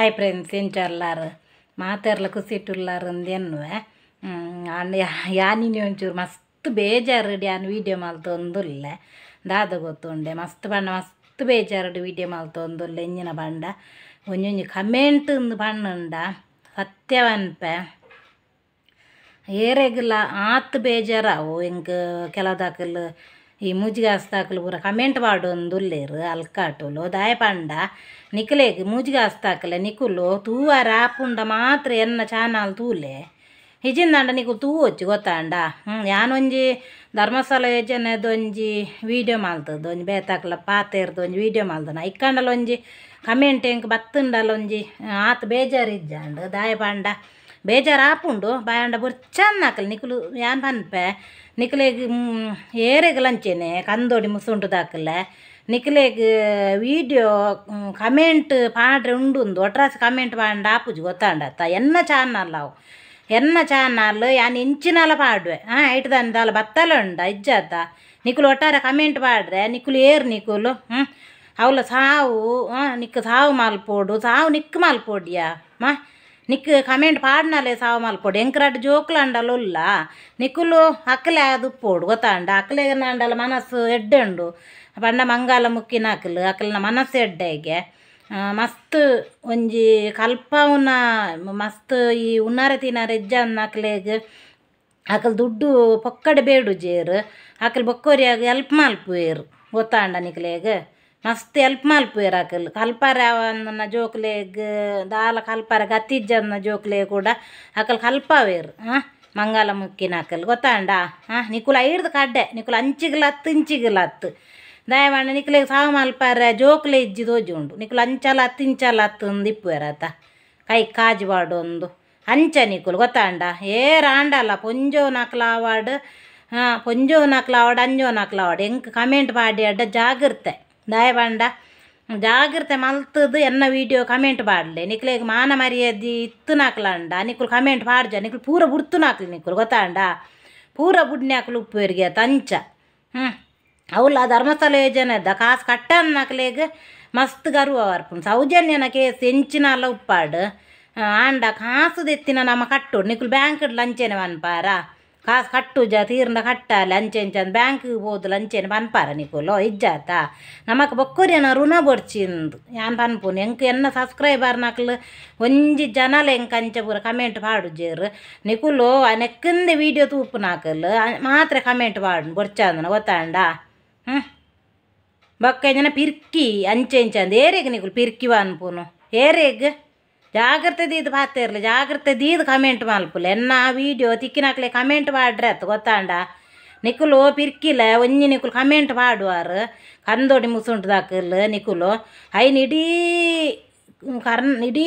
Hi friends ಎಂಚಲ್ಲಾರು ಮಾತೆರ್ಲ ಕುಸಿಟುಲ್ಲಾರು ಅಂದೆನ್ನುವೆ ಅಂಡ್ ಯಾನಿನಿ ಒಂಚೂರು ಮಸ್ತ್ ಬೇಜಾರು ಯಾನ್ ವೀಡಿಯೋ ಮಲ್ತೊಂದುಲ್ಲೆ ದಾದ ಗೊತ್ತುಂಡೆ ಮಸ್ತ್ ಬಣ್ಣ ಮಸ್ತ್ ಬೇಜಾರು ವೀಡಿಯೋ ಮಲ್ತೊಂದುಲ್ಲೆ ಇಂಜಿನ ಬಂಡ ಒಂಜೊಂಜಿ ಕಮೆಂಟ್ ಇಂದು ಬಣ್ಣುಂಡ ಸತ್ಯವನ್ಪೆ ಏರೆಗ್ಲ ಆತ್ ಬೇಜಾರಾವು ಎಂಕ್ ಕೆಲವುದಕುಲು ಈ ಮೂಜಿಗಾಸ್ತಾಕಲು ಪೂರ ಕಮೆಂಟ್ ಪಾಡೊಂದುಲ್ಲೆರ್ ಅಲ್ಕಾಟುಲು ದಾಯೆ ಪಂಡ ನಿಕುಲೆಗ್ ಮೂಜಿಗಾಸ್ತಾಕಲೆ ನಿಕುಲು ತೂವರ ಆಪುಂಡ ಮಾತ್ರ ಎನ್ನ ಚಾನಲ್ ತೂಲೆ ಇಜಿಂದಾಂಡ ನಿಕುಲು ತೂವೊಚ್ಚಿ ಗೊತ್ತಾಂಡ ಯಾನೊಂಜಿ ಧರ್ಮಸ್ಥಳ ಯೋಜನೆದ ಒಂಜಿ ವೀಡಿಯೋ ಮಲ್ತದ ಒಂಜಿ ಬೇತಾಕ್ಲ ಪಾತೆರ್ದ ಒಂಜಿ ವೀಡಿಯೋ ಮಲ್ದನ ಇಕ್ಕಂಡಲ ಒಂಜಿ ಕಮೆಂಟ್ ಎಂಕ್ ಬತ್ತುಂಡಲ ಒಂಜಿ ಆತ್ ಬೇಜಾರು ಇಜ್ಜಾಂಡ್ ದಾಯೆ ಪಂಡ ಬೇಜಾರು ಆಪುಂಡು ಬಾಯಾಂಡ ಬೊರ್ಚನ್ನಾಕಲ್ ನಿಕುಲು ಯಾನ್ ಪನ್ಪೆ ನಿಕುಲೆಗ್ ಏರೆಗ್ ಅಂಚೆನೆ ಕಂದೋಡಿ ಮುಸುಂಟುದಾಕಲೆ ನಿಕುಲೆಗ್ ವೀಡಿಯೋ ಕಮೆಂಟ್ ಪಾಡ್ರೆ ಉಂಡು ಉಂದು ಒಟ್ರಾಸಿ ಕಮೆಂಟ್ ಪಾಂಡ ಆಪುಜಿ ಗೊತ್ತಾಂಡತ್ತ ಎನ್ನ ಚಾನಲ್ ಅವು ಎನ್ನ ಚಾನಲ್ ಯಾನ್ ಇಂಚಿನಾಲ ಪಾಡುವೆ ಐಟ್ ದಾನೆ ದಾಲ ಬತ್ತಲ ಉಂಡ ಇಜ್ಜಾತ ನಿಕುಲು ಒಟ್ಟಾರೆ ಕಮೆಂಟ್ ಪಾಡ್ರೆ ನಿಕುಲು ಏರ್ ನಿಕುಲು ಅವಲ ಸಾವು ನಿಕ್ಕು ಸಾವು ಮಲ್ಪೋಡು ಸಾವು ನಿಕ್ಕು ಮಲ್ಪೋಡಿಯಾ ಮಾ ನಿಕ್ ಕಮೆಂಟ್ ಪಾಡ್ನಲೆ ಸಾವು ಮಲ್ಪೋಡು ಎಂಕ್ರಡ್ ಜೋಕ್ಲಂಡಲ ಉಲ್ಲ ನಿಕುಲು ಅಕ್ಲೆ ಅದು ಪೋಡು ಗೊತ್ತಾಂಡ ಅಕ್ಲೆನಾಂಡಲ ಮನಸ್ಸು ಎಡ್ಡೆ ಉಂಡು ಪಂಡ ಮಂಗಾಲ ಮುಕ್ಕಿನ ಅಕ್ಲು ಅಕ್ಲೆನ ಮನಸ್ಸು ಎಡ್ಡೆಗೆ ಮಸ್ತ್ ಒಂಜಿ ಕಲ್ಪವುನ ಮಸ್ತ್ ಈ ಉನ್ನಾರೆ ತಿನಾರೆ ಇಜ್ಜಾನ್ ಅಕ್ಲೆಗ್ ಅಕಲ್ ದುಡ್ಡು ಪೊಕ್ಕಡೆ ಬೇಡುಜೇರು ಅಕಲ್ ಬೊಕ್ಕೊರಿಯಾಗ ಎಲ್ಪ್ ಮಲ್ಪುವೆರ್ ಗೊತ್ತಾಂಡ ನಿಕ್ಲೆಗ್ ಮಸ್ತ್ ಎಲ್ಪ್ ಮಲ್ಪುವೆರ್ ಅಕಲ್ ಕಲ್ಪರೆ ಅವನ್ನ ಜೋಕ್ಲೆಗ್ ದಾಲ ಕಲ್ಪರೆ ಗತಿಜ್ಜನ್ನ ಜೋಕ್ಲೆಗ್ ಕೂಡ ಅಕಲ್ ಕಲ್ಪವೇರು ಮಂಗಾಲ ಮುಕ್ಕಿನ ಅಕಲ್ ಗೊತ್ತಾಂಡ ನಿಕುಲು ಐರ್ದ್ ಕಡ್ಡೆ ನಿಕುಲು ಅಂಚಿಗ್ಲತ್ತು ಇಂಚಿಗ್ಲತ್ತು ದಯಮಾಡಿ ನಿಕ್ಲೆಗ್ ಸಾವು ಮಲ್ಪರೆ ಜೋಕ್ಲೆ ಇಜ್ಜಿ ತೋಜುಂಡು ನಿಕುಲು ಅಂಚಲ ಅತ್ತು ಇಂಚಲ ಅತ್ತು ಅಂದ್ ಇಪ್ಪುವೆರ್ ಆತ ಕೈ ಕಾಜಿ ಪಾಡೊಂದು ಅಂಚ ನಿಕುಲು ಗೊತ್ತಾಂಡ ಏರಾಂಡಲ ಪೊಂಜೋನಕ್ಲು ಆವಡ್ ಪೊಂಜೋನಕ್ಲು ಆವಡ್ ಅಂಜೋನಕ್ಲು ಆವಡ್ ಎಂಕ್ ಕಮೆಂಟ್ ಪಾಡ್ಯಡ ಜಾಗ್ರತೆ ದಾಯೆ ಪಂಡ ಜಾಗ್ರತೆ ಮಲ್ತದು ಎನ್ನ ವೀಡಿಯೋ ಕಮೆಂಟ್ ಪಾಡ್ಲೆ ನಿಕ್ಲೆಗ್ ಮಾನ ಮರ್ಯಾದೆ ಇತ್ತುನಕ್ಲಂಡ ನಿಕುಲು ಕಮೆಂಟ್ ಪಾಡ್ಜ ನಿಕುಲು ಪೂರ ಬುಡ್ತುನಕ್ಲು ನಿಕುಲು ಗೊತ್ತಾಂಡ ಪೂರ ಬುಡ್ನ್ಯಾಕ್ಲು ಉಪ್ಪುವೆರ್ಗೆ ಆತ ಅಂಚ ಅವುಲ ಧರ್ಮಸ್ಥಳ ಯೋಜನೆದ ಕಾಸು ಕಟ್ಟನ್ನಕ್ಲೆಗ್ ಮಸ್ತ್ ಗರ್ವ ಬರ್ಪುಂಡು ಸೌಜನ್ಯನ ಕೇಸ್ ಎಂಚಿನಾಲ ಉಪ್ಪಾಡು ಆಂಡ ಕಾಸು ದೆತ್ತಿನ ನಮ ಕಟ್ಟೋಡು ನಿಕುಲು ಬ್ಯಾಂಕ್ಡ್ ಲಂಚೆನೆ ಪನ್ಪಾರ ಕಾಸು ಕಟ್ಟುಜ ತೀರ್ಂಡ ಕಟ್ಟಾಲೆ ಅಂಚೆ ಇಂಚ ಬ್ಯಾಂಕ್ಗ್ ಪೋದು ಅಂಚೆನೆ ಪನ್ಪಾರ ನಿಕುಲು ಇಜ್ಜಾತ ನಮಕ್ ಬೊಕ್ಕೊರಿಯನ ಋಣ ಬೊಡ್ಚಿಂದು ಯಾನ್ ಪನ್ಪುನು ಎಂಕ್ ಎನ್ನ ಸಬ್ಸ್ಕ್ರೈಬರ್ನಕ್ಲು ಒಂಜಿ ಜನಲ ಎಂಕ್ ಅಂಚ ಪೂರ ಕಮೆಂಟ್ ಪಾಡುಜೆರ್ ನಿಕುಲು ನೆಕ್ಕಿಂದೆ ವೀಡಿಯೋ ತೂಪುನಕುಲು ಮಾತ್ರ ಕಮೆಂಟ್ ಪಾಡು ಬೊಡ್ಚಾಂದನ ಗೊತ್ತಾಂಡ ಬೊಕ್ಕ ಜನ ಪಿರ್ಕಿ ಅಂಚೆ ಇಂಚ ಅಂದ್ ಏರೆಗ್ ನಿಕುಲು ಪಿರ್ಕಿ ಪನ್ಪುನು ಏರೆಗ್ ಜಾಗ್ರತೆ ದೀದ್ ಪಾತೆರ್ಲೆ ಜಾಗ್ರತೆ ದೀದ್ ಕಮೆಂಟ್ ಮಲ್ಪುಲೆ ಎನ್ನ ವೀಡಿಯೋ ತಿಕ್ಕಿನಕ್ಲೆ ಕಮೆಂಟ್ ಪಾಡ್ರೆ ಆತು ಗೊತ್ತಾಂಡ ನಿಕುಲು ಪಿರ್ಕಿಲೆ ಒಂಜಿ ನಿಕುಲು ಕಮೆಂಟ್ ಪಾಡುವಾರ್ ಕಂದೋಡಿ ಮುಸುಂಟುದಕುಲು ನಿಕುಲು ಐನ್ ಇಡೀ ಇಡೀ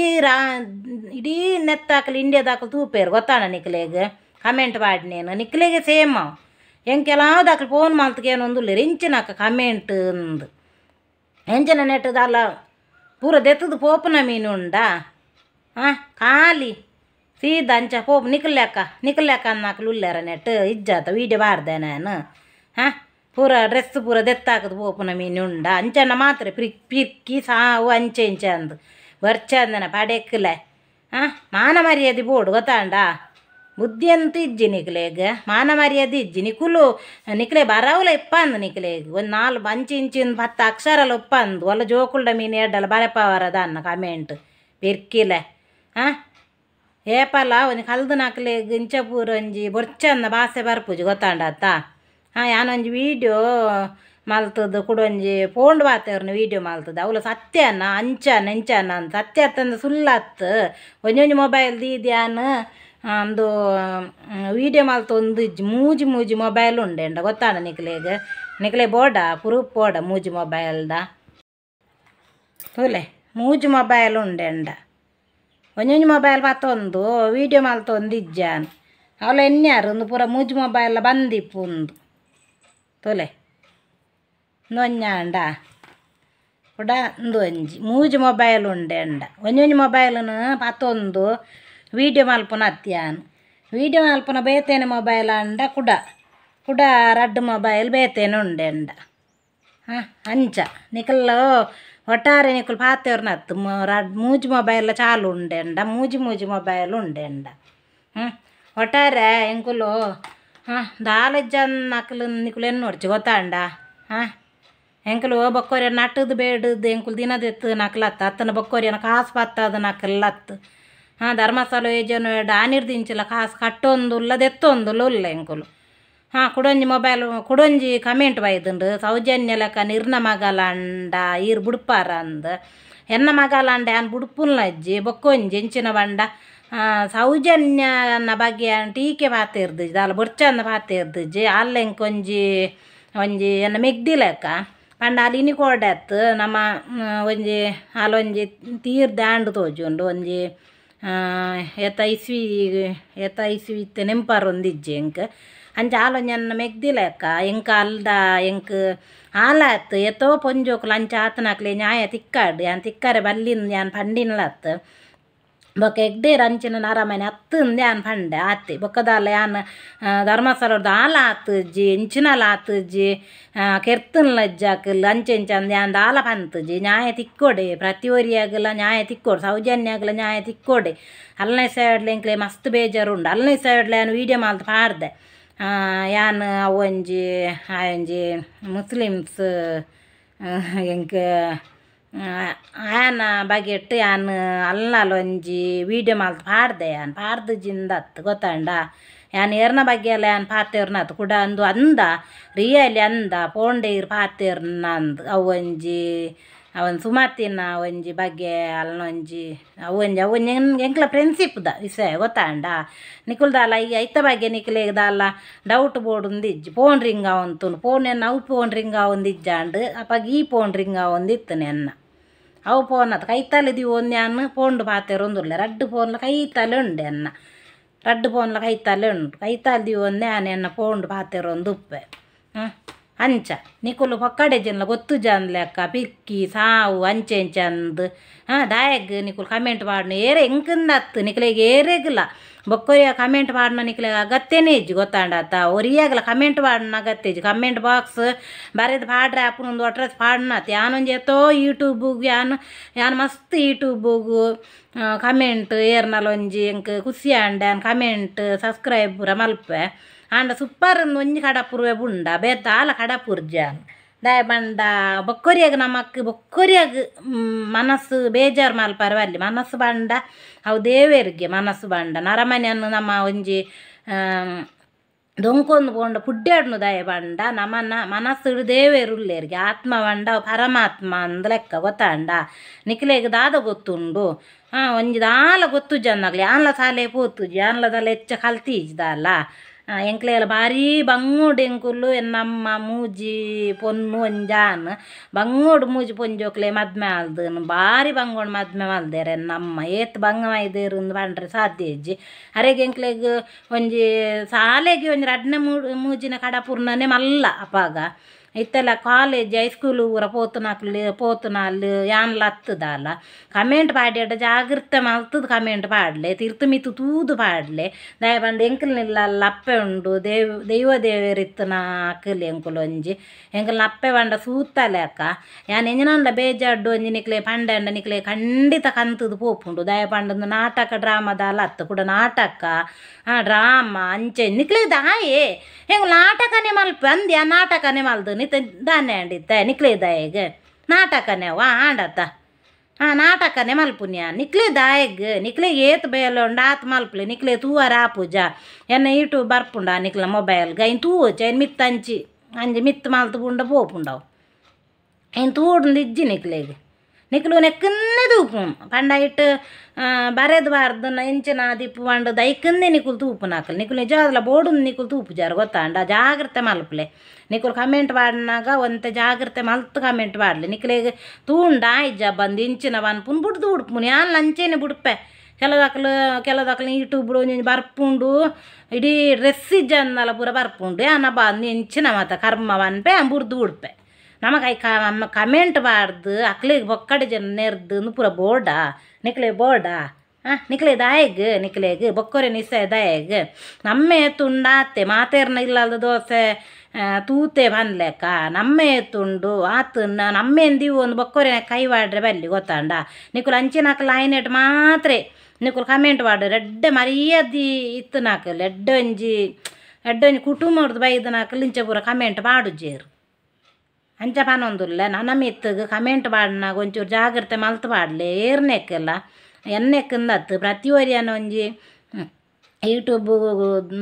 ಇಡೀ ನೆತ್ತಾಕಲು ಇಂಡಿಯಾದಾಕಲು ತೂಪೇರು ಗೊತ್ತಾಂಡ ನಿಕ್ಲೆಗ್ ಕಮೆಂಟ್ ಪಾಡ್ನೇನು ನಿಕ್ಲೆಗೆ ಸೇಮ್ ಅವು ಎಂಕ್ ಕೆಲವುದಕ್ಲು ಫೋನ್ ಮಲ್ತ್ಕೇನೊಂದುಲ್ಲೆರ್ ಇಂಚಿನಕ ಕಮೆಂಟ್ ಅಂದ್ ಎಂಚಿನ ನೆಟ್ ದಾಲ ಪೂರ ದೆತ್ತುದು ಪೋಪುನ ಮೀನು ಉಂಡಾ ಖಾಲಿ ಸೀದಾ ಅಂಚ ಪೋಪು ನಿಕುಲು ಲೆಕ್ಕ ಅನ್ನಕಲು ಉಲ್ಲೆರ ನೆಟ್ ಇಜ್ಜಾತ ವೀಡಿಯೋ ಪಾಡ್ದೆ ನಾನು ಪೂರ ಡ್ರೆಸ್ ಪೂರ ದೆತ್ತಾಕದು ಪೋಪುನ ಮೀನು ಉಂಡ ಅಂಚನ ಮಾತ್ರ ಪಿರ್ಕಿ ಸಾವು ಅಂಚೆ ಇಂಚ ಅಂದ್ ಬರ್ಚಂದನ ಪಡೆಕ್ಲೆ ಮಾನ ಮರ್ಯಾದೆ ಬೋಡು ಗೊತ್ತಾಂಡ ಬುದ್ಧಿ ಅಂತ ಇಜ್ಜಿ ನಿಕ್ಲೆಗ್ ಮಾನ ಮರ್ಯಾದೆ ಇಜ್ಜಿ ನಿಕುಲು ನಿಕ್ಲೆ ಬರವುಲ ಇಪ್ಪಂದು ನಿಕ್ಲೆಗ್ ಒಂದು ನಾಲ್ ಅಂಚಿ ಇಂಚಿನ 10 ಅಕ್ಷರಲ ಉಪ್ಪಂದು ಒಲ್ಲ ಜೋಕುಲ್ಡ ಮೀನು ಎಡ್ಡಲ ಬರೆಪವರದ ಅನ್ನ ಕಮೆಂಟ್ ಪಿರ್ಕಿಲೆ ಏಪಲ ಒಂಜಿ ಕಲ್ದನಕ್ಲೆಗ್ ಇಂಚ ಪೂರ ಒಂಜಿ ಬೊರ್ಚಂದ ಬಾಸೆ ಬರ್ಪುಜಿ ಗೊತ್ತಾಂಡತ್ತ ಯಾನೊಂಜಿ ವೀಡಿಯೋ ಮಲ್ತದು ಕುಡ ಒಂಜಿ ಪೋಂಡು ಪಾತೆರ್ನ ವೀಡಿಯೋ ಮಲ್ತದು ಅವ್ಲು ಸತ್ಯನ ಅಂಚನ ಇಂಚನ ಅಂದ್ ಸತ್ಯ ಅತ್ತಂದ ಸುಳ್ಳತ್ತು ಒಂಜೊಂಜಿ ಮೊಬೈಲ್ ದೀದ್ ಯಾನ್ ಅಂದು ವೀಡಿಯೋ ಮಲ್ತೊಂದು ಇಜ್ಜಿ ಮೂಜಿ ಮೂಜಿ ಮೊಬೈಲ್ ಉಂಡೆಂಡ ಗೊತ್ತಾಂಡ ನಿಕ್ಲೆಗ್ ನಿಕ್ಲೆ ಬೋಡ ಪ್ರೂಫ್ ಬೋಡ ಮೂಜಿ ಮೊಬೈಲ್ದ ತೂಲೆ ಮೂಜಿ ಮೊಬೈಲ್ ಉಂಡೆಂಡ ಒಂಜೊಂಜಿ ಮೊಬೈಲ್ ಪತ್ತೊಂದು ವೀಡಿಯೋ ಮಲ್ತೊಂದು ಇಜ್ಜಾನ್ ಅವಲ ಎನ್ಯಾರು ಒಂದು ಪೂರ ಮೂಜಿ ಮೊಬೈಲ್ ಬಂದಿಪ್ಪುಂದು ತೂಲೆ ಒಂಜಾಂಡ ಕುಡ ಉಂದು ಒಂಜಿ ಮೂಜಿ ಮೊಬೈಲ್ ಉಂಡೆಂಡ ಒಂಜೊಂಜಿ ಮೊಬೈಲ್ನು ಪತ್ತೊಂದು ವೀಡಿಯೋ ಮಲ್ಪುನ ಅತ್ಯಾನ್ ವೀಡಿಯೋ ಮಲ್ಪುನ ಬೇತೇನೆ ಮೊಬೈಲ್ ಅಂಡ ಕುಡ ಕುಡ ರಡ್ಡ್ ಮೊಬೈಲ್ ಬೇತೇನೆ ಉಂಡೆಂಡ ಅಂಚ ನಿಕುಲು ಒಟ್ಟಾರೆ ನಿಕುಲು ಪಾತೆರ್ನತ್ತು ಮೂಜಿ ಮೊಬೈಲ್ ಚಾಲು ಉಂಡೆಂಡ ಮೂಜಿ ಮೂಜಿ ಮೊಬೈಲ್ ಉಂಡೆಂಡ ಒಟ್ಟಾರೆ ಎಂಕುಲು ಹಾಂ ದಾಲಜ್ಜನ್ ಅಕ್ಲು ನಿಕುಲು ಎನ್ನೋಡ್ಚಿ ಗೊತ್ತಾಂಡ ಹಾಂ ಎಂಕುಲು ಬೊಕ್ಕೊರಿಯ ನಟ್ಟದು ಬೇಡದು ಎಂಕುಲು ದಿನದೆತ್ತು ನಕ್ಲತ್ತು ಅತ್ತನ ಬೊಕ್ಕೊರಿಯನ ಕಾಸು ಪತ್ತದ ನಕಲತ್ತು ಹಾಂ ಧರ್ಮಸ್ಥಳ ಏಜನು ಆನಿರ್ದಿಂಚಿಲ್ಲ ಕಾಸು ಕಟ್ಟೊಂದುಲ್ಲ ದೆತ್ತೊಂದುಲ್ಲ ಉಲ್ಲ ಎಂಕುಲು ಹಾಂ ಕುಡೊಂಜಿ ಮೊಬೈಲ್ ಕುಡೊಂಜಿ ಕಮೆಂಟ್ ಬೈದುಂಡು ಸೌಜನ್ಯ ಲೆಕ್ಕ ನಿರ್ನ ಮಗಲಾಂಡ ಈರ್ ಬುಡ್ಪಾರ ಅಂದ್ ಎನ್ನ ಮಗಲಾಂಡ ಯಾನ್ ಬುಡ್ಪುಲ್ನ ಅಜ್ಜಿ ಬೊಕ್ಕೊಂಜಿ ಎಂಚಿನ ಬಂಡ ಸೌಜನ್ಯನ ಬಗ್ಗೆ ಟೀಕೆ ಪಾತಿರ್ದಿಜ್ಜಿ ದಾಲ ಬೊರ್ಚಂದ ಪಾತಿರ್ದಿಜ್ಜಿ ಅಲ್ಲ ಎಂಕೊಂಜಿ ಒಂಜಿ ಎನ್ನ ಮೆಗ್ದಿ ಲೆಕ್ಕ ಪಂಡ ಅಲ್ಲಿ ಇನಿ ಕೋಡತ್ತು ನಮ್ಮ ಒಂಜಿ ಅಲ್ಲೊಂಜಿ ತೀರ್ದ ಆಂಡು ತೋಜುಂಡು ಒಂಜಿ ಏತ ಇಸ್ವಿ ಏತ ಇಸ್ವಿ ಇತ್ತೆ ನೆಂಪಾರೊಂದಿಜ್ಜಿ ಎಂಕ್ ಅಂಚ ಆಲೊಂಜಿ ಎನ್ನ ಮೆಗ್ದಿ ಲೆಕ್ಕ ಎಂಕ್ ಅಲ್ದ ಎಂಕ್ ಆಲಾತ್ ಏತೋ ಪೊಂಜೋಕುಲು ಅಂಚ ಆತನಕ್ಲೆ ನ್ಯಾಯ ತಿಕ್ಕಾಡು ಯಾನ್ ತಿಕ್ಕಾರೆ ಬಲ್ಲಿನ್ ಯಾನ್ ಪಂಡಿನ್ಲತ್ತು ಬೊಕ್ಕ ಎಗ್ಡೇರ್ ಅಂಚಿನ ನರಮನೆ ಅತ್ತಂದು ಯಾನ್ ಪಂಡೆ ಆತೆ ಬೊಕ್ಕದಾಲ ಯಾನ್ ಧರ್ಮಸ್ಥಳದ ಆಲ ಆತುಜ್ಜಿ ಎಂಚಿನಲ ಆತುಜ್ಜಿ ಕೆರ್ತನ್ಲಜ್ಜಾಕಲ್ ಅಂಚೆ ಇಂಚ ಯಾನ್ ದಾಲ ಪಂತುಜಿ ನ್ಯಾಯ ತಿಕ್ಕೋಡೆ ಪ್ರತಿಯೊರಿಯಾಗಲ ನ್ಯಾಯ ತಿಕ್ಕೋಡು ಸೌಜನ್ಯ ಆಗಲ ನ್ಯಾಯ ತಿಕ್ಕೋಡೆ ಅಲ್ನೇ ಸೈಡ್ಲೆ ಎಂಕ್ಲೆ ಮಸ್ತ್ ಬೇಜಾರುಂಡು ಅಲ್ನೇ ಸೈಡ್ಲೆ ಯಾನ್ ವೀಡಿಯೋ ಮಲ್ತ್ ಪಾಡ್ದೆ ಯಾನ್ ಅವೊಂಜಿ ಆಯೊಂಜಿ ಮುಸ್ಲಿಮ್ಸ್ ಎಂಕ್ ಆಯನ ಬಗೆಟ್ ಯಾನ್ ಅಲ್ನಲೊಂಜಿ ವೀಡಿಯೋ ಮಲ್ತ್ ಪಾಡ್ದೆ ಯಾನ್ ಪಾಡ್ದು ಗೊತ್ತಾಂಡ ಯಾನ್ ಏರ್ನ ಬಗ್ಗೆ ಎಲ್ಲ ಯಾನ್ ಪಾತೆರ್ನತ್ ಕುಡ ಅಂದು ಅಂದ ರಿಯಲಿ ಅಂದ ಪೋಂಡೆ ಇರ್ ಪಾತೆರ್ನ ಅಂದ್ ಅವೊಂಜಿ ಅವನ್ ಸುಮತಿನ ಒಂಜಿ ಬಗ್ಗೆ ಅಲ್ನೊಂಜಿ ಅವೊಂಜಿ ಅವೊಂಜಿ ಎಂಕ್ಲ ಫ್ರೆಂಡ್ಶಿಪ್ದ ವಿಷಯ ಗೊತ್ತಾಂಡ ನಿಕುಲ್ದಾಲ ಈ ಐತ ಬಗ್ಗೆ ನಿಕ್ಲೆಗ್ ಡೌಟ್ ಬೋರ್ಡ್ ಇಜ್ಜಿ ಫೋನ್ ರಿಂಗ್ ಆವೊಂತುಂಡು ಫೋನ್ ಎನ್ನ ಅವು ಫೋನ್ ರಿಂಗ್ ಆವೊಂದಿಜ್ಜಾಂಡ್ ಅಪಗ ಈ ಫೋನ್ ರಿಂಗ್ ಆವೊಂದಿತ್ತು ನೆನ್ನ ಅವು ಫೋನ್ ಅತ್ತ ಕೈತಾಲೆ ದೀವೊಂದು ಯಾನ್ ಫೋನ್ಡು ಪಾತೆರೊಂದುಲ್ಲೆ ರಡ್ಡ್ ಫೋನ್ಲ ಕೈತಾಲೆ ಉಂಡೆ ಎನ್ನ ರಡ್ಡ್ ಫೋನ್ಲ ಕೈತಾಲೆ ಉಂಡು ಕೈತಾಲೆ ದೀವೊಂದೆ ಯಾನ್ ಎನ್ನ ಫೋನ್ಡು ಪಾತೆರೊಂದು ಉಪ್ಪೆ ಅಂಚ ನಿಕುಲು ಪೊಕ್ಕಡೆ ಜನ ಗೊತ್ತು ಜನ್ ಲೆಕ್ಕ ಪಿಕ್ಕಿ ಸಾವು ಅಂಚೆ ಇಂಚ ಅಂದ್ ಹಾಂ ದಾಯಗ್ ನಿಕುಲು ಕಮೆಂಟ್ ಪಾಡ್ನ ಏರೆ ಎಂಕಂದತ್ತು ನಿಕ್ಲೆಗ್ ಏರೆಗ್ಲ ಬೊಕ್ಕೊರಿಯ ಕಮೆಂಟ್ ಪಾಡ್ನ ನಿಕ್ಲೆಗ್ ಅಗತ್ಯನೇ ಇಜ್ಜಿ ಗೊತ್ತಾಂಡತ್ತ ಒರಿಯಾಗಲ ಕಮೆಂಟ್ ಪಾಡ್ನ ಅಗತ್ಯ ಇಜ್ಜಿ ಕಮೆಂಟ್ ಬಾಕ್ಸ್ ಬರೆದು ಪಾಡ್ರೆ ಅಪ್ಪನೊಂದು ಒಟ್ರಸ್ ಪಾಡ್ನತ್ ಯಾನೊಂಜಿ ಏತೋ ಯೂಟ್ಯೂಬುಗು ಯಾನ್ ಯಾನ್ ಮಸ್ತ್ ಯೂಟ್ಯೂಬುಗು ಕಮೆಂಟ್ ಏರ್ನಲ ಒಂಜಿ ಎಂಕ್ ಖುಷಿ ಆಂಡ್ ಯಾನ್ ಕಮೆಂಟ್ ಸಬ್ಸ್ಕ್ರೈಬ್ ಪೂರ ಮಲ್ಪೆ ಆಂಡ ಸೂಪರ್ ಒಂಜಿ ಕಡಪುರ್ವೆ ಬುಂಡ ಬೇತಾಲ ಕಡಪುರ್ಜಾನ್ ದಾಯ ಬಂಡ ಬೊಕ್ಕೊರಿಯಾಗ ನಮಕ್ ಬೊಕ್ಕೊರಿಯಾಗ ಮನಸ್ಸು ಬೇಜಾರು ಮಲ್ಪರ ಬಲ್ಲಿ ಮನಸ್ಸು ಬಂಡ ಅವು ದೇವೆರಿಗೆ ಮನಸ್ಸು ಬಂಡ ನರಮನೆಯನ್ನು ನಮ್ಮ ಒಂಜಿ ದೊಂಕೊಂದು ಪೋಂಡ ಪುಡ್ಯಾಡ್ನು ದಾಯ ಬಂಡ ನಮನ ಮನಸ್ಸು ದೇವೇರುಲ್ಲೇರಿಗೆ ಆತ್ಮ ಬಂಡ ಪರಮಾತ್ಮ ಅಂದ್ ಲೆಕ್ಕ ಗೊತ್ತಾಂಡ ನಿಕ್ಲೆಗ್ ದಾದ ಗೊತ್ತುಂಡು ಹಾಂ ಒಂಜಿ ದಾಲ ಗೊತ್ತು ಜನ್ನಾಗ್ಲಿ ಆನ್ಲ ಸಾಲೆ ಪೋತುಜಿ ಆನ್ಲದಾಲ ಹೆಚ್ಚ ಕಲ್ತೀಜ್ ದಾಲ ಎಂಕ್ಲೆಲ ಭಾರಿ ಬಂಗೋಡು ಎಂಕುಲು ಎನ್ನಮ್ಮ ಮೂಜಿ ಪೊನ್ನು ಒಂಜಾನ್ ಬಂಗೋಡು ಮೂಜಿ ಪೊಂಜೋಕ್ಲೆ ಮದ್ಮೆ ಆಲ್ದನ್ ಭಾರಿ ಬಂಗೋಡು ಮದ್ಮೆ ಮಲ್ದೇರ್ ಎನ್ನಮ್ಮ ಏತ್ ಬಂಗ ಮೈದೇರು ಪಂಡ್ರೆ ಸಾಧ್ಯ ಇಜ್ಜಿ ಅರೆಗ್ ಎಂಕ್ಲೆಗ್ ಒಂಜಿ ಸಾಲೆಗೆ ಒಂಜಿ ರಡ್ನೆ ಮೂಜಿನ ಕಡಪುರ್ನನೆ ಮಲ್ಲ ಅಪಾಗ ಇತ್ತೆಲ್ಲ college high school ಪೂರ ಪೋತುನಕ್ಲು ಪೋತುನಾಲ್ ಯಾನ್ಲ ಅತ್ತದಾಲ ಕಮೆಂಟ್ ಪಾಡ್ಯಡ ಜಾಗ್ರತೆ ಮಲ್ತದ ಕಮೆಂಟ್ ಪಾಡ್ಲೆ ತಿರ್ತು ಮಿತ್ತು ತೂದು ಪಾಡ್ಲೆ ದಾಯ ಪಂಡ ಎಂಕಲ್ನಿಲ್ಲ ಅಪ್ಪೆ ಉಂಡು ದೈವ ದೇವೆರಿತ್ತನ ಅಕ್ಕಲ್ ಎಂಕುಲು ಒಂಜಿ ಎಂಕಲ್ನ ಅಪ್ಪೆ ಪಂಡ ಸೂತಲೆ ಅಕ್ಕ ಯಾನ್ ಎಂಜಿನಂಡ ಬೇಜಾರ್ಡು ಒಂಜಿ ನಿಕ್ಲೆ ಪಂಡಂಡ ನಿಕ್ಲೆ ಖಂಡಿತ ಕಂತುದು ಪೋಪುಂಡು ದಾಯ ಪಂಡಂದು ನಾಟಕ ಡ್ರಾಮದಾಲ ಅತ್ತು ಕೂಡ ನಾಟಕ ಡ್ರಾಮ ಅಂಚೆ ನಿಕ್ಲೆ ದಾಯೆ ಹೆಂಗ್ ನಾಟಕನೇ ಮಲ್ಪ ಅಂದ್ಯ ನಾಟಕನೇ ಮಲ್ದು ನಿತ ದಾನೆ ಅಂಡಿತ್ತ ನಿಕ್ಲೆ ದಾಯಗ್ ನಾಟಕನೇ ವಾ ಆಂಡತ್ತ ಹಾಂ ನಾಟಕನೇ ಮಲ್ಪುನ್ಯ ನಿಕ್ಲೆ ದಾಯಗ್ ನಿಕ್ಲೆ ಏತ್ ಬೇಲೆ ಉಂಡು ಆತ್ ಮಲ್ಪಲೆ ನಿಕ್ಲೆ ತೂವರ ಆಪುಜ ಎನ್ನ ಯೂಟ್ಯೂಬ್ ಬರ್ಪುಂಡ ನಿಕ್ಲ ಮೊಬೈಲ್ಗೆ ಐನ್ ತೂವೊಚ್ಚಿ ಐನ್ ಮಿತ್ತ ಅಂಚಿ ಅಂಜಿ ಮಿತ್ತು ಮಲ್ತು ಪುಂಡ ಪೋಪುಂಡವು ಐನ್ ತೂಡುಂದು ಇಜ್ಜಿ ನಿಕ್ಲೆಗ್ ನಿಕ್ಲು ನೆಕ್ಕನ್ನೇ ತೂಪುನು ಪಂಡ ಇಟ್ಟು ಬರೆದು ಬಾರ್ದನ ಎಂಚಿನ ದಿಪ್ಪು ಪಂಡ ದೈಕಂದೇ ನಿಕುಲು ತೂಪುನಕಲ್ ನಿಕುಲು ನಿಜವಾದ್ಲ ಬೋಡುಂದು ನಿಕುಲು ತೂಪುಜಾರು ಗೊತ್ತಾಂಡ ಜಾಗ್ರತೆ ಮಲ್ಪಲೆ ನಿಕುಲು ಕಮೆಂಟ್ ಪಾಡ್ನಾಗ ಒಂತೆ ಜಾಗ್ರತೆ ಮಲ್ತು ಕಮೆಂಟ್ ಪಾಡ್ಲೆ ನಿಕ್ಲೆಗ್ ತೂಂಡ ಆಯ್ಜ ಬಂದು ಇಂಚಿನ ಪನ್ಪುನು ಬುಡ್ದು ಉಡ್ಪುನು ಯಾನ್ ಲಂಚೇನೆ ಬುಡ್ಪೆ ಕೆಲದಕ್ಲು ಕೆಲದಕ್ಲು ಯೂಟ್ಯೂಬ್ ಒಂಜೊಂಜಿ ಬರ್ಪುಂಡು ಇಡೀ ಡ್ರೆಸ್ ಇಜ್ಜಂದಲ ಪೂರ ಬರ್ಪುಂಡು ಯಾನ ಬಂದು ಎಂಚಿನ ಮಾತ ಕರ್ಮ ಪನ್ಪೆ ಬುಡ್ದು ಉಡ್ಪೆ ನಮಕ್ I comment ಪಾಡ್ದು ಅಕ್ಲೆಗ್ ಬೊಕ್ಕಡೆ ಜನ ನೆರ್ದು ಪೂರ ಬೋರ್ಡಾ ನಿಕ್ಲೆ ಬೋರ್ಡಾ ನಿಕ್ಲೆ ದಾಯಗ್ ನಿಕ್ಲೆಗ್ ಬೊಕ್ಕೊರೆ ನಿಸ್ಸೆ ದಾಯಗ್ ನಮ್ಮೆ ತುಂಡಾತೆ ಮಾತೇರ್ನ ಇಲ್ಲದ ದೋಸೆ ತೂತೆ ಪನ್ಲೆಕ್ಕ ನಮ್ಮೆ ತುಂಡು ಆತು ನಮ್ಮೆಂದಿವು ಒಂದು ಬೊಕ್ಕೊರೆ ಕೈ ವಾಡ್ರೆ ಬಲ್ಲಿ ಗೊತ್ತಾಂಡ ನಿಕುಲು ಅಂಚಿನಕಲ್ ಆಯ್ನೆಟ್ ಮಾತ್ರ ನಿಕುಲು ಕಮೆಂಟ್ ವಾಡ್ರೆ ಎಡ್ಡೆ ಮರ್ಯಾದೆ ಇತ್ತು ನಾಕಲ್ ಎಡ್ಡೆ ಒಂಜಿ ಎಡ್ಡೆ ಒಂಜಿ ಕುಟುಂಬದ ಬೈದ ನಾಕಲ್ ಇಂಚ ಪೂರ ಕಮೆಂಟ್ ಪಾಡುಜೇರು ಅಂಚ ಪನೊಂದುಲ್ಲ ನನ ಮಿತ್ತಗ್ ಕಮೆಂಟ್ ಪಾಡ್ನಾಗ ಒಂಚೂರು ಜಾಗ್ರತೆ ಮಲ್ತ್ ಪಾಡ್ಲೆ ಏರ್ನೆಕ್ಕೆಲ್ಲ ಎನ್ನೆಕ್ಕಿಂದತ್ತು ಪ್ರತಿಯೊರಿಯನ ಒಂಜಿ ಯೂಟ್ಯೂಬ್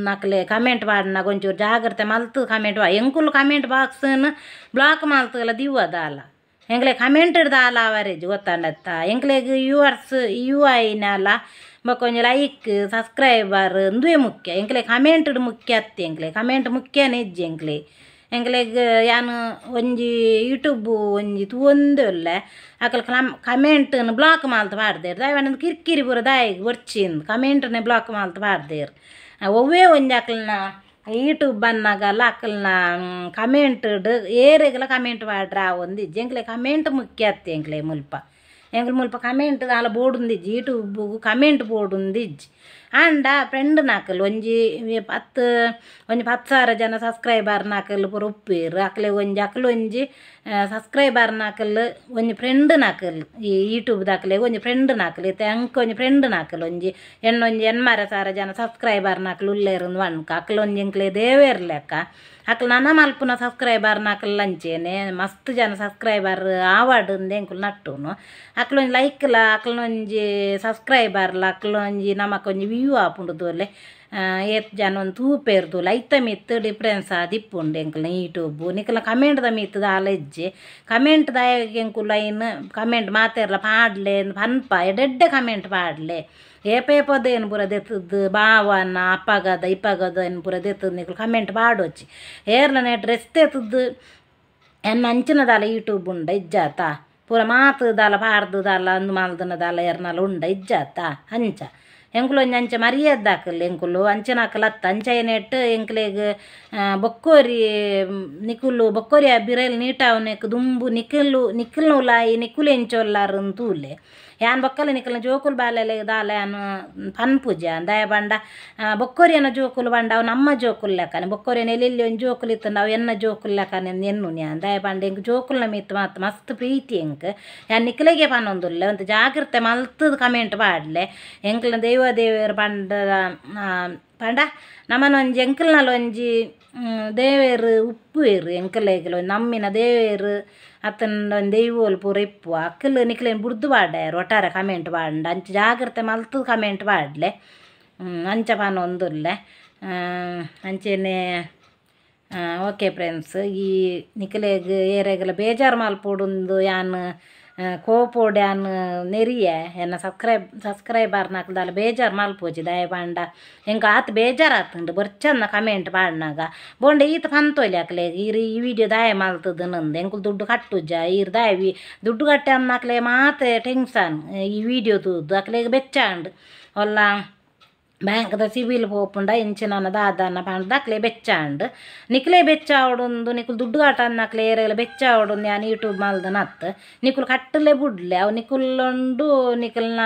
ನಕಲೆ ಕಮೆಂಟ್ ಪಾಡ್ನಾಗ ಒಂಚೂರು ಜಾಗ್ರತೆ ಮಲ್ತ್ ಕಮೆಂಟ್ ಎಂಕುಲು ಕಮೆಂಟ್ ಬಾಕ್ಸ್ನ ಬ್ಲಾಕ್ ಮಲ್ತಲ್ಲ ದಿವ್ವದಾಲ ಎಂಕ್ಲೆ ಕಮೆಂಟ್ ದಾಲ ಅವರೇಜ್ ಗೊತ್ತಾಂಡತ್ತ ಎಂಕ್ಲೆಗ್ ಯೂವರ್ಸ್ you ಐನಲ ಬೊಕ್ಕ ಒಂಜಿ ಲೈಕ್ ಸಬ್ಸ್ಕ್ರೈಬರ್ ಉಂದುವೇ ಮುಖ್ಯ ಎಂಕ್ಲೆ ಕಮೆಂಟ್ ಮುಖ್ಯ ಅತ್ತೆ ಎಂಕ್ಲೆ ಕಮೆಂಟ್ ಮುಖ್ಯನೇ ಇಜ್ಜಿ ಎಂಕ್ಲೆ ಎಂಕ್ಲೆಗ್ ಯಾನ್ ಒಂಜಿ ಯೂಟ್ಯೂಬ್ ಒಂಜಿ ತೂವೊಂದೇ ಉಲ್ಲೆ ಅಕಲ್ ಕಮೆಂಟ್ನ್ ಬ್ಲಾಕ್ ಮಲ್ತ್ ಪಾಡ್ದೆರ್ ದಾಯೆ ಕಿರಿಕಿರಿ ಪೂರ ದಾಯೆಗ್ ಬೊರ್ಚಿಂದ್ ಕಮೆಂಟ್ನೆ ಬ್ಲಾಕ್ ಮಲ್ತ್ ಪಾಡ್ದೆರ್ ಒವ್ವೇ ಒಂಜಿ ಅಕಲ್ನ ಯೂಟ್ಯೂಬ್ ಬನ್ನಗಲ ಅಕಲ್ನ ಕಮೆಂಟ್ ಏರೆಗ್ಲ ಕಮೆಂಟ್ ಪಾಡ್ರೆ ಆವೊಂದಿಜ್ಜಿ ಎಂಕ್ಲೆ ಕಮೆಂಟ್ ಮುಖ್ಯ ಅತ್ತೆ ಎಂಕ್ಲೆ ಮುಲ್ಪ ಎಂಕ್ಲೆ ಮುಲ್ಪ ಕಮೆಂಟ್ ದಾಲ ಬೋಡುಂದಿಜ್ಜಿ ಯೂಟ್ಯೂಬ್ ಕಮೆಂಟ್ ಬೋಡುಂದಿಜ್ಜಿ ಆಂಡ ಫ್ರೆಂಡ್ ನಾಕಲ್ ಒಂಜಿ ಪತ್ತು ಒಂಜಿ 10,000 ಜನ ಸಬ್ಸ್ಕ್ರೈಬರ್ ನಾಕಲ್ ಪೂರ ಉಪ್ಪೇರು ಅಕ್ಲೆ ಒಂಜಿ ಅಕ್ಲು ಒಂಜಿ ಸಬ್ಸ್ಕ್ರೈಬರ್ ನಾಕಲ್ ಒಂಜಿ ಫ್ರೆಂಡ್ ನಾಕಲ್ ಈ ಯೂಟ್ಯೂಬ್ ದಾಕಲೆ ಒಂಜಿ ಫ್ರೆಂಡ್ ನಾಕಲ್ ಇತ್ತೆ ಅಂಕ ಒಂಜಿ ಫ್ರೆಂಡ್ ನಾಕಲ್ ಒಂಜಿ ಎಣ್ಣೊಂಜಿ 80,000 ಜನ ಸಬ್ಸ್ಕ್ರೈಬರ್ ನಾಕಲ್ ಉಲ್ಲೇರು ವನ್ಕ ಅಕ್ಲು ಒಂಜಿ ಎಂಕ್ಲೆ ದೇವೇರ್ ಲೆಕ್ಕ ಅಕ್ಲು ನನ ಮಲ್ಪುನ ಸಬ್ಸ್ಕ್ರೈಬರ್ ನಾಕಲ್ ಅಂಚೇನೆ ಮಸ್ತ್ ಜನ ಸಬ್ಸ್ಕ್ರೈಬರ್ ಆವಾಡ್ ಎಂಕುಲು ನಟ್ಟುನು ಅಕ್ಲು ಒಂಜಿ ಲೈಕ್ಲ ಅಕ್ಲೊಂಜಿ ಸಬ್ಸ್ಕ್ರೈಬರ್ಲ ಅಕ್ಲೊಂಜಿ ನಮಕೊಂಜಿ ವ್ಯೂ ಆಪುಂಡು ದೋಲೆ ಏತ್ ಜನ ಒಂದು ತೂಪೇರ್ದೋಲೆ ಐತ ಮಿತ್ತ್ ಡಿಫ್ರೆನ್ಸ್ ಆದಿಪ್ಪುಂಡು ಎಂಕಲ್ನ ಯೂಟ್ಯೂಬ್ ನಿಕಲ್ನ ಕಮೆಂಟ್ದ ಮಿತ್ತ್ ದಾಲ ಇಜ್ಜಿ ಕಮೆಂಟ್ ದಾಯೆಗ್ ಎಂಕುಲು ಐನ್ ಕಮೆಂಟ್ ಮಾತೆರ್ಲ ಪಾಡ್ಲೆ ಪನ್ಪ ಎಡ್ಡೆಡ್ಡೆ ಕಮೆಂಟ್ ಪಾಡ್ಲೆ ಏಪೇಪದೇನು ಪೂರ ದೆತ್ತದ್ದು ಬಾವನ ಅಪ್ಪಗದ ಇಪ್ಪಗದ ಏನು ಪೂರ ದೆತ್ತದ್ದು ನಿಕುಲು ಕಮೆಂಟ್ ಪಾಡೊಚ್ಚಿ ಏರ್ಲನೆ ಡ್ರೆಸ್ ತೆತ್ತದ್ದು ಎನ್ನ ಅಂಚಿನದಾಲ ಯೂಟ್ಯೂಬ್ ಉಂಡ ಇಜ್ಜಾತ ಪೂರ ಮಾತು ದಾಲ ಪಾಡ್ದು ದಾಲ ಅಂದು ಮಲ್ದನ ದಾಲ ಎರ್ನಲ ಉಂಡ ಇಜ್ಜಾತ ಅಂಚ ಎಂಕುಲು ಒಂಜಿ ಅಂಚ ಮರ್ಯಾದೆ ಎಂಕುಲು ಅಂಚನಾಕಲ್ ಅತ್ತ ಅಂಚ ಏನೆಟ್ ಎಂಕ್ಲೆಗ್ ಬೊಕ್ಕೋರಿ ನಿಕುಲು ಬೊಕ್ಕೋರಿ ಆ ಬಿರಲ್ ನೀಟಾವನೆಕ್ ದುಂಬು ನಿಕಲು ನಿಕಲ್ನುಲಾಯಿ ನಿಕುಲು ಎಂಚೊಲ್ಲಾರು ತೂಲೆ ಯಾನ್ ಬೊಕ್ಕಲ ನಿಕಲ್ನ ಜೋಕುಲು ಬಾಲೆಲೆ ದಾಲ ಯಾನ್ ಪನ್ಪುಜ ದಾಯ ಪಂಡ ಬೊಕ್ಕೋರಿಯನ ಜೋಕುಲು ಪಂಡ ಅವು ನಮ್ಮ ಜೋಕುಲು ಲೆಕ್ಕನೆ ಬೊಕ್ಕೋರಿಯನ ಎಲ್ಲೆಲ್ಲಿ ಒಂಜಿ ಜೋಕುಲು ಇತ್ತಂಡ ಅವು ಎನ್ನ ಜೋಕುಲು ಲೆಕ್ಕನೆ ಎನ್ನು ಯಾನ್ ದಾಯ ಪಂಡ ಎಂಕ್ ಜೋಕುಲ್ನ ಮಿತ್ತ್ ಮಾತ್ ಮಸ್ತ್ ಪ್ರೀತಿ ಎಂಕ್ ಯಾನ್ ನಿಕಲೆಗೆ ಪನೊಂದುಲ್ಲೆ ಒಂತೆ ಜಾಗ್ರತೆ ಮಲ್ತದ್ ಕಮೆಂಟ್ ಪಾಡ್ಲೆ ಎಂಕ್ಲ್ನ ದೈವ ದೇವೆರ್ ಪಂಡ ಪಂಡ ನಮನೊಂಜಿ ಎಂಕಲ್ನಲ ಒಂಜಿ ದೇವೆರ್ ಉಪ್ಪುವೆರ್ ಎಂಕಲೆಗ್ಲ ನಮ್ಮಿನ ದೇವೆರ್ ಅತ್ತಂಡ ಒಂಜಿ ದೈವೋಲು ಪೂರ ಇಪ್ಪು ಅಕ್ಕಲು ನಿಕ್ಲೆನ್ ಬುಡ್ದು ಪಾಡ್ಯಾರ್ ಒಟ್ಟಾರೆ ಕಮೆಂಟ್ ಪಾಡ್ಂಡ ಅಂಚ ಜಾಗ್ರತೆ ಮಲ್ತ್ ಕಮೆಂಟ್ ಪಾಡ್ಲೆ ಅಂಚ ಪನೊಂದುಲ್ಲೆ ಅಂಚೆನೆ ಓಕೆ ಫ್ರೆಂಡ್ಸ್ ಈ ನಿಕಲೆಗ್ ಏರೆಗ್ಲ ಬೇಜಾರು ಮಲ್ಪೊಡುಂದು ಯಾನ್ ಕೋಪೋಡು ಯಾನ್ ನೆರಿಯೆ ಎನ್ನ ಸಬ್ಸ್ಕ್ರೈಬರ್ ನಾಕುಲು ಬೇಜಾರು ಮಲ್ಪೊಚಿ ದಾಯೆ ಪಂಡ ಎಂಕ್ ಆತ್ ಬೇಜಾರಾತುಂಡು ಬೊರ್ಚಂದ ಕಮೆಂಟ್ ಪಾಡ್ನಾಗ ಬೋಂಡ ಈತ್ ಪಂತೊಲಿ ಅಕ್ಲೆಗ್ ಈರ್ ಈ ವಿಡಿಯೋ ದಾಯೆ ಮಲ್ತುದು ಎಂಕುಲು ದುಡ್ಡು ಕಟ್ಟುಜ ಈರ್ ದಾಯೆ ದುಡ್ಡು ಕಟ್ಟಿ ಅಕ್ಲೆ ಮಾತೆ ಟೆನ್ಷನ್ ಈ ವಿಡಿಯೋ ತೂದು ಅಕ್ಲೆಗ್ ಬೆಚ್ಚ ಆಂಡ್ ಒಲ್ಲ ಬ್ಯಾಂಕ್ದ ಸಿಬಿಲ್ ಪೋಪುಂಡ ಇಂಚಿನ ದಾದನ ಪಂಡ್ದ್ ಅಕ್ಲೆ ಬೆಚ್ಚ ಆಂಡ್ ನಿಕ್ಲೆ ಬೆಚ್ಚ ಆವೊಡುಂದು ನಿಕುಲು ದುಡ್ಡು ಕಟ್ಟನ್ನಕ್ಲೆ ಏರೆಗ್ಲ ಬೆಚ್ಚ ಆವೊಡುಂದು ಯಾನ್ ಯೂಟ್ಯೂಬ್ ಮಲ್ದನ ಅತ್ತ್ ನಿಕುಲು ಕಟ್ಟಲೆ ಬುಡ್ಲೆ ಅವು ನಿಕುಲುಂಡು ನಿಕಲ್ನ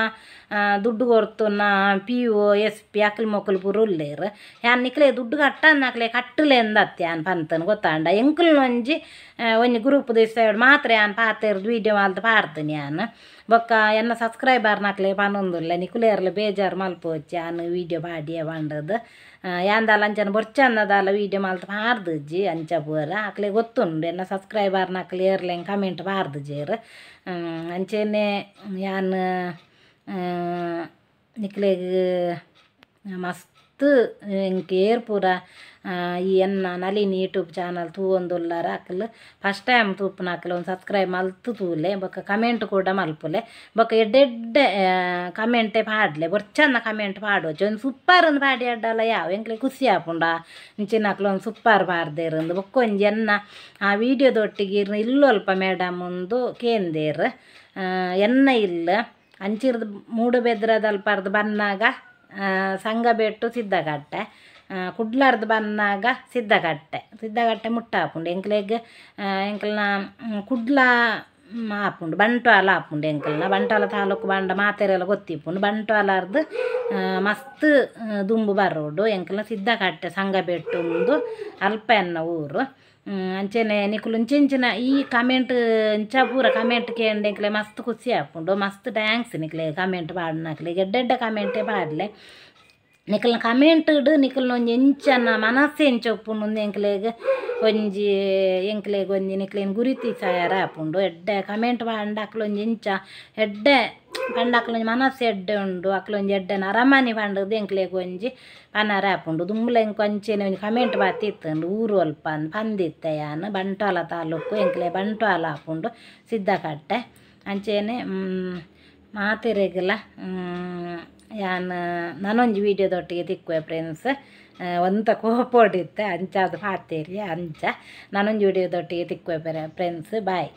ದುಡ್ಡು ಕೊರ್ತುನ P O S P ಅಕ್ಲು ಮೊಕುಲು ಪೂರ ಉಲ್ಲೆರ್ ಯಾನ್ ನಿಕ್ಲೆ ದುಡ್ಡು ಕಟ್ಟನ್ನಕ್ಲೆ ಕಟ್ಟಲೆ ಅಂದತ್ತೆ ಯಾನ್ ಪಂತನ್ ಗೊತ್ತಾಂಡ ಎಂಕುಲ್ನ ಒಂಜಿ ಒಂಜಿ ಗ್ರೂಪ್ ದಿವ್ಸ ಮಾತ್ರ ಯಾನ್ ಪಾತೆರ್ದ್ ವೀಡಿಯೋ ಮಲ್ತ್ ಪಾಡ್ತೀನಿ ಯಾನ್ ಬೊಕ್ಕ ಎನ್ನ ಸಬ್ಸ್ಕ್ರೈಬರ್ ನಕ್ಲೆ ಪನೊಂದುಲ್ಲೆ ನಿಕುಲು ಏರ್ಲ ಬೇಜಾರು ಮಲ್ಪೊಚ್ಚಿ ಯಾನ್ ವೀಡಿಯೋ ಪಾಡಿಯೆ ಪಂಡದ್ ಯಾನ್ ದಾಲ ಅಂಚನ ಬೊರ್ಚಂದ ದಾಲ ವೀಡಿಯೋ ಮಲ್ತ್ ಪಾಡ್ದಿಜ್ಜಿ ಅಂಚ ಪೂರ ಅಕ್ಲೆ ಗೊತ್ತುಂಡು ಎನ್ನ ಸಬ್ಸ್ಕ್ರೈಬರ್ ನಕ್ಲೆ ಏರ್ಲ ಎಂಕ್ ಕಮೆಂಟ್ ಪಾಡ್ದಿಜೆರ್ ಅಂಚೆನೆ ಯಾನ್ ನಿಕ್ಲೆಗ್ ಮಸ್ತ್ ಎಂಕ್ ಏರ್ ಪೂರ ಈ ಎನ್ನ ನಳಿನಿ ಯೂಟ್ಯೂಬ್ ಚಾನಲ್ ತೂವೊಂದುಲ್ಲಾರ ಅಕ್ಲು ಫಸ್ಟ್ ಟೈಮ್ ತೂಪುನ ಅಕ್ಲು ಒಂದು ಸಬ್ಸ್ಕ್ರೈಬ್ ಮಲ್ತ್ ತೂಲೆ ಬೊಕ್ಕ ಕಮೆಂಟ್ ಕೂಡ ಮಲ್ಪುಲೆ ಬೊಕ್ಕ ಎಡ್ಡೆಡ್ಡೆ ಕಮೆಂಟೆ ಪಾಡ್ಲೆ ಬೊರ್ಚಂದ ಕಮೆಂಟ್ ಪಾಡೊಚ್ಚಿ ಒಂಜಿ ಸೂಪರ್ ಅಂದ್ ಪಾಡಿ ಅಡ್ಡಲ ಯಾವ ಎಂಕ್ಲೆ ಖುಷಿ ಆಪುಂಡ ಇಂಚಿನ ಅಕ್ಲು ಒಂದು ಸೂಪರ್ ಪಾಡ್ದೆರ್ ಅಂದ್ ಬೊಕ್ಕ ಒಂಜಿ ಎನ್ನ ಆ ವೀಡಿಯೋದೊಟ್ಟಿಗೆ ಇಲ್ಲೊಲ್ಪ ಮೇಡಮ್ ಉಂದು ಕೇಂದೇರ್ ಎನ್ನ ಇಲ್ಲ ಅಂಚಿರ್ದು ಮೂಡುಬೆದ್ರದಲ್ಪರ್ದು ಬನ್ನಾಗ ಸಂಗಬೆಟ್ಟು ಸಿದ್ದಕಟ್ಟೆ ಕುಡ್ಲಾರ್ದು ಬನ್ನಾಗ ಸಿದ್ದಕಟ್ಟೆ ಸಿದ್ದಕಟ್ಟೆ ಮುಟ್ಟ ಆಪುಂಡು ಎಂಕ್ಲೆಗ್ ಎಂಕಲ್ನ ಕುಡ್ಲ ಆಪುಂಡು ಬಂಟ್ವಾಳ ಆಪುಂಡು ಎಂಕಲ್ನ ಬಂಟ್ವಾಳ ತಾಲೂಕು ಬಂಡ ಮಾತೆರೆಲ್ಲ ಗೊತ್ತಿಪ್ಪುಂಡು ಬಂಟ್ವಾಳರ್ದು ಮಸ್ತ್ ದುಂಬು ಬರೋಡು ಎಂಕಲ್ನ ಸಿದ್ದಕಟ್ಟೆ ಸಂಗಬೆಟ್ಟು ಉಂದು ಅಲ್ಪ ಎನ್ನ ಊರು. ಅಂಚೆನೆ ನಿಕುಲು ಇಂಚಿಂಚಿನ ಈ ಕಮೆಂಟ್ ಇಂಚ ಪೂರ ಕಮೆಂಟ್ ಕೇಂಡ ಎಂಕ್ಲೆ ಮಸ್ತ್ ಖುಷಿ ಆಪುಂಡು. ಮಸ್ತ್ thanks ನಿಕ್ಲೆ ಕಮೆಂಟ್ ಪಾಡ್ನಕ್ಲೆ ಎಡ್ಡೆ ಎಡ್ಡೆ ಕಮೆಂಟೇ ಪಾಡ್ಲೆ. ನಿಕಲ್ನ ಕಮೆಂಟ್ ನಿಕಲ್ನ ಒಂಜಿ ಎಂಚನ ಮನಸ್ಸು ಎಂಚ ಉಪ್ಪುಂಡು ಎಂಕ್ಲೆಗ್ ಒಂಜಿ ಎಂಕ್ಲೆಗ್ ಒಂಜಿ ನಿಕ್ಲೆನ್ ಗುರುತಿಸಾಯರ ಆಪುಂಡು. ಎಡ್ಡೆ ಕಮೆಂಟ್ ಪಾಂಡ ಅಕ್ಲೊಂಜಿ ಎಂಚ ಎಡ್ಡೆ ಪಂಡ ಅಕ್ಲೊಂಜಿ ಮನಸ್ಸು ಎಡ್ಡೆ ಉಂಡು ಅಕ್ಲೊಂಜಿ ಎಡ್ಡೆ ನರಮಾನಿ ಪಂಡದು ಎಂಕ್ಲೆಗ್ ಒಂಜಿ ಪನರ ಆಪುಂಡು. ದುಂಬುಲ ಎಂಕ್ ಅಂಚೆನೆ ಒಂಜಿ ಕಮೆಂಟ್ ಬತ್ತಿತ್ತುಂಡು ಊರು ಅಲ್ಪ ಪಂದಿತ್ತೆ ಯಾನ್ ಬಂಟ್ವಾಳ ತಾಲೂಕು ಎಂಕ್ಲೆ ಬಂಟ್ವಾಳ ಆಪುಂಡು ಸಿದ್ದಕಟ್ಟೆ. ಅಂಚೆನೆ ಮಾತೆರೆಗ್ಲ ಯಾನ್ ನನೊಂಜಿ ವೀಡಿಯೋದೊಟ್ಟಿಗೆ ತಿಕ್ಕುವೆ ಫ್ರೆಂಡ್ಸ್. ಒಂತ ಕೋಪೊಡಿತ್ತೆ ಅಂಚಾದ್ ಪಾತೆರಿ ಅಂಚ ನನೊಂಜಿ ವೀಡಿಯೋದೊಟ್ಟಿಗೆ ತಿಕ್ಕುವೆ ಫ್ರೆಂಡ್ಸ್. ಬಾಯ್.